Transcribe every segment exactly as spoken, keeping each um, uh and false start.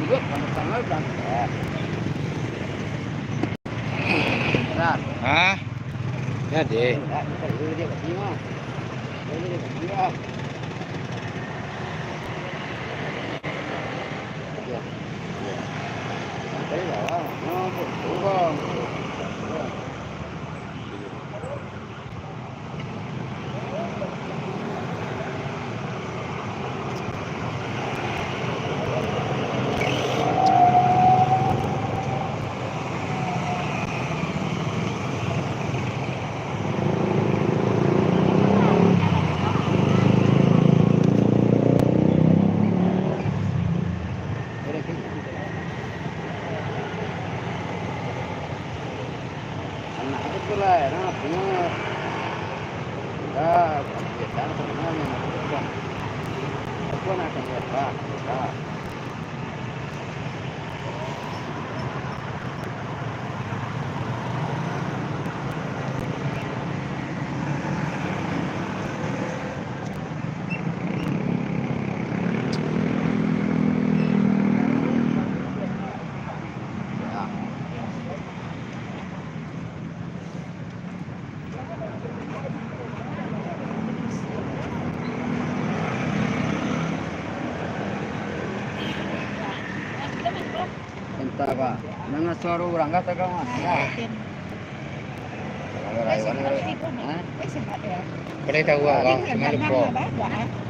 Hah? Jadi. Anak tu tu lah, anak punyo. Dah, biasa, tenang, yang nak buat. Aku anak akan buat, Pak. Dah. Entah, Pak. Nanga suaro urang kah, atau kama? Hah? Kalau rayo, hah? Pandai tahu, Abang, cuma lupo.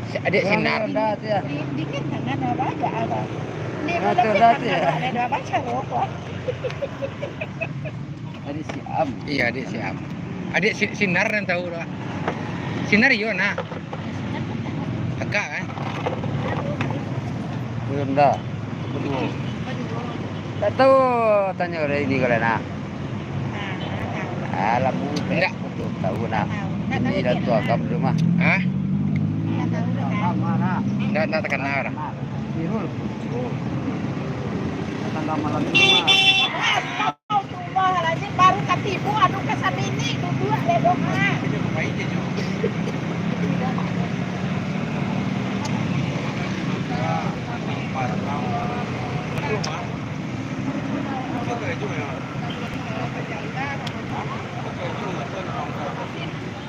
Si-, adik Sinar. Rendah tu, ya? Nah, tu rendah tu, ya? Adik Siam. Iya, adik Siam. Adik si-, Sinar nan tahu dah. Sinar iyo, nah. Agak, kan? Belum dah. Kedua. Tak tahu, tanya orang ini kalau nak. Alam muda. Ndak. Belum tahu nak. Ini dah tua kan belum ah. Hah? Ndak, ndak terkenal dah. Sirul. Datang malam ini mah. Astagfirullahaladzim, baru katibo, anu, ka sabini, duduak deh, dong, ha.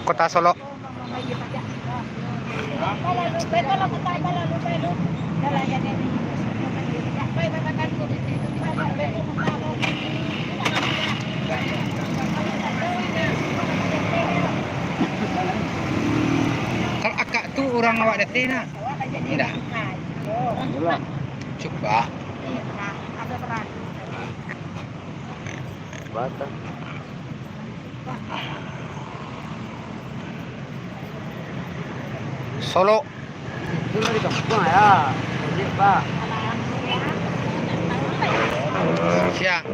Kota Solok. Kalau akak tu urang awak Date nah? Indak. Cuba. Batang. Solok. Itu dari kampung ya. Ojek, Pak. Siang.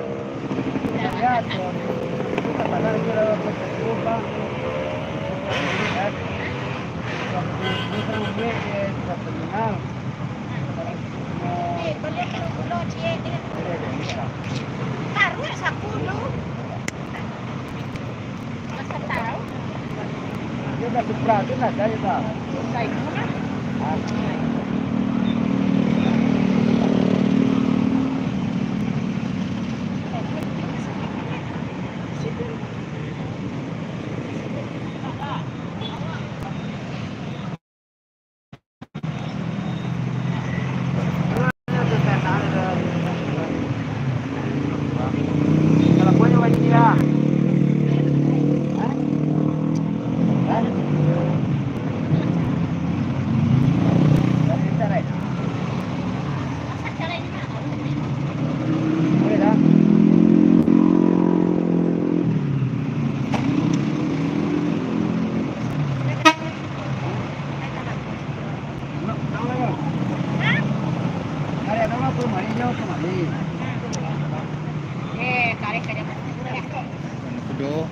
Taruh sapu dulu. Masa tahu? Dia dah Supra tu lah, saya tahu. Supra itu lah. Ah. Kudo.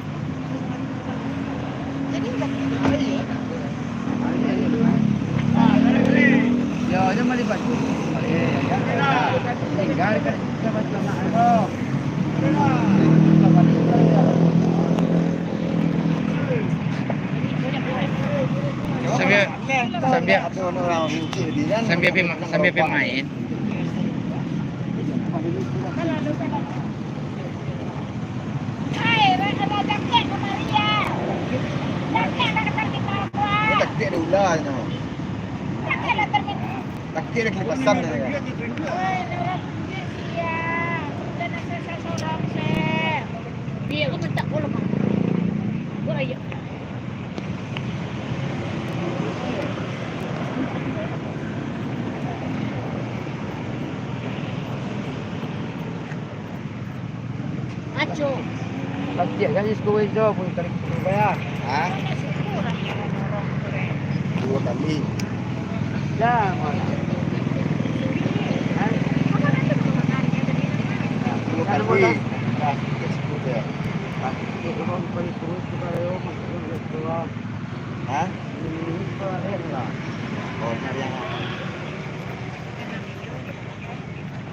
Sambil, sambil, sambil pi ma-, sambil pi main. Hai, jaket kamari, ya. Jaket lah ketar kita, Pak. Jaket ada ular, no. Jaket lah terminal. Jaket lah kena pasang, no. Oi, nurut duit sia. Udah nak selesai sorang, se. Biar aku minta pulang, Mak. Aku raya. Aco. Latiak kan di sekolah hijau pun kali kita bayar. Ha? Dua kali. Ya, mana? Ha? Dua kali. Dah, kita sepuluh ya. Latiak orang paling terus kita yo, masuk ke sekolah. Ha? Ini, ini sekolah, eh, enggak. Oh, nyari yang apa?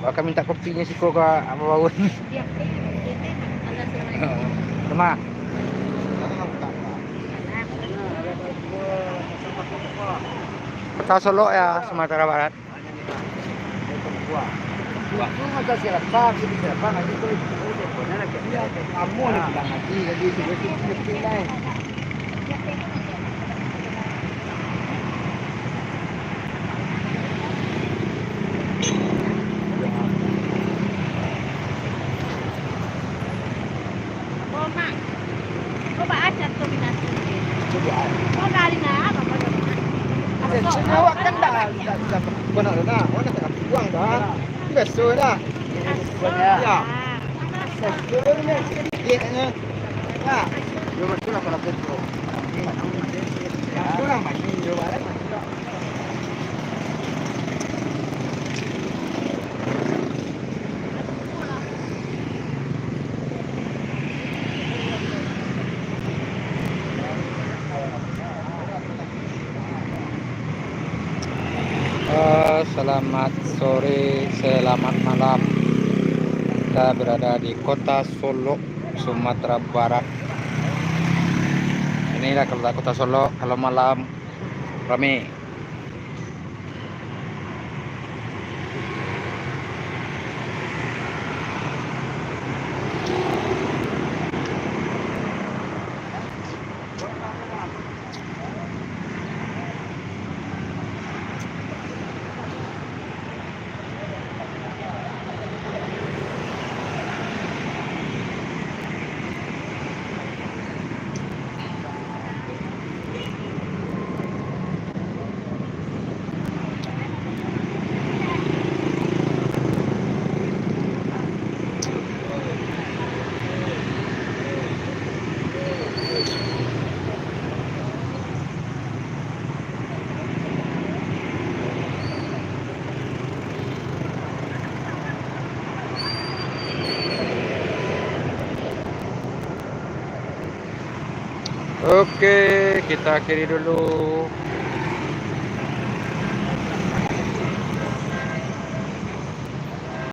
Wah, ka mintak kopinyo siko ka Abah Baun. Rumah. Kota Solok ya, Sumatera Barat. Awak kan dah, dah, dah, kau nak dah, kau nak tak buang dah. Biasa dah. Ya. Biasa dah. Ya, ya. Eh, selamat sore, selamat malam. Kita berada di Kota Solok, Sumatera Barat. Inilah kalau Kota Solok, kalau malam rame. Oke, kita akhiri dulu